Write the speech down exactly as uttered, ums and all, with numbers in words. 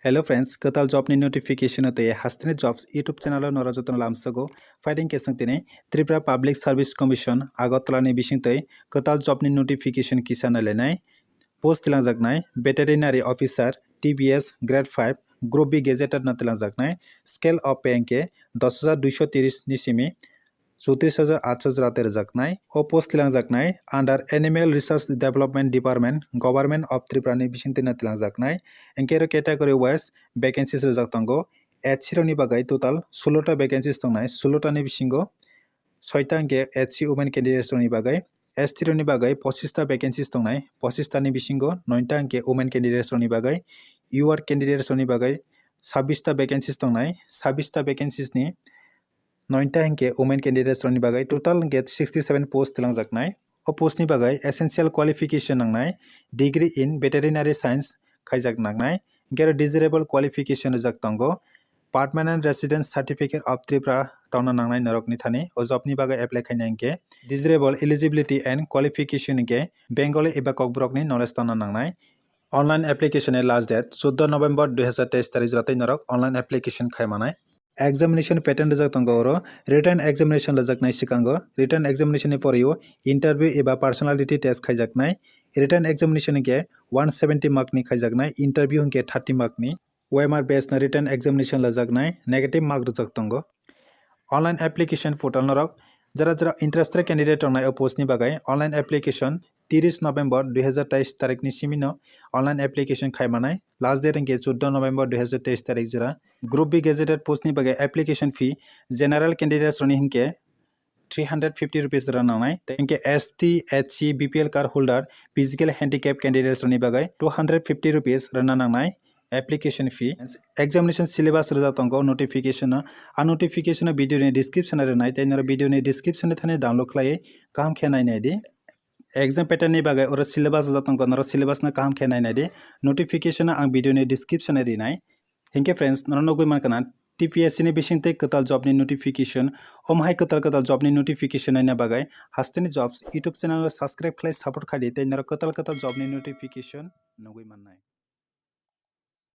Hello friends, kwtal job ni notification o tei hasteni jobs YouTube channel o norok jotono lamsogo. Phaidi hwnkhe chwng tini Tripura Public Service Commission Agartala ni bisingtwi kwtal job ni notification kisa nailainai. Post tilangjaknai veterinary officer, T B S, grade five, group B gazetted no tilangjaknai. Scale of pay hwnkhe dos hajar duiso tiris ni simi chotris hajar atso jora tei rwjaknai. O post tilangjaknai under Animal Research Development Department, Government of Tripura ni bisingtwi no tilangjaknai. Hwnkhe oro category wise vacancies rwjak tongo. H C rokni bagwi total sullo ta vacancies tongnai. Sullo ta ni bisingo soita hwnkhe H C women candidates rokni bagwi, S T rokni bagwi pochis ta vacancies tongnai. Pochis ta ni bisingo noita hwnkhe women candidates rokni bagwi, U R candidates rokni bagwi sabbish ta vacancies tongnai. Sabbish ta vacancies ni noita hwnkhe women candidates rokni bagwi total hwnkhe sixty seven post tilangjaknai. O post ni bagwi essential qualification nangnai, degree in veterinary science khaijak nangnai, hwnkhe aro desirable qualification rwjak tongo, permanent residence certificate of Tripura tongna nangnai norokni thani. O job ni bagwi apply khaina hwnkhe desirable eligibility and qualification hwnkhe Bengali eba Kokborok ni knowledge tongna nangnai. Online application ni last date chuddo November dui hazar teis tarik jora tei norok online application khai manai. Examination pattern rwjak tongo oro. Written examination rwjaknai swkango. Written examination ni porwi o interview eba personality test khaijaknai. Written examination hwnkhe one seventy mark ni khaijaknai, interview hwnkhe thirty mark ni. O M R based no written examination rwjaknai, negative mark rwjak tongo. Online application portal norok jera jera interested candidate tongnai o post ni bagwi online application tiris November dui hazar teis tarik ni simi no online application khai manai. Last date hwnkhe chuddo November dui hazar teis tarik jora. Group B gazetted post ni bagwi application fee general candidates rokni hwnkhe three hundred fifty rupees rwna nangnai. Tei hwnkhe S T, H C, B P L card holder, physical handicap candidates rokni bagwi two hundred fifty rupees rwna nangnai application fee. Examination syllabus rwjak tongo notification o. A notification o video ni description o rwnai, tei norok video ni description ni thani download khlaiwi kaham khe nai nai di. Exam pattern ni bagwi oro syllabus rwjak tongo, norok syllabus no kaham khe nai nai di. Notification no ang video ni description o rinai. Hinkhe friends, norok nugwi mankha na T P S C ni bisingtwi kwtal job ni notification. Omo hai kwtal kwtal job ni notification naina bagwi hasteni jobs YouTube channel o subscribe khlai support khai di, tei norok kwtal kwtal job ni notification nugwi mannai.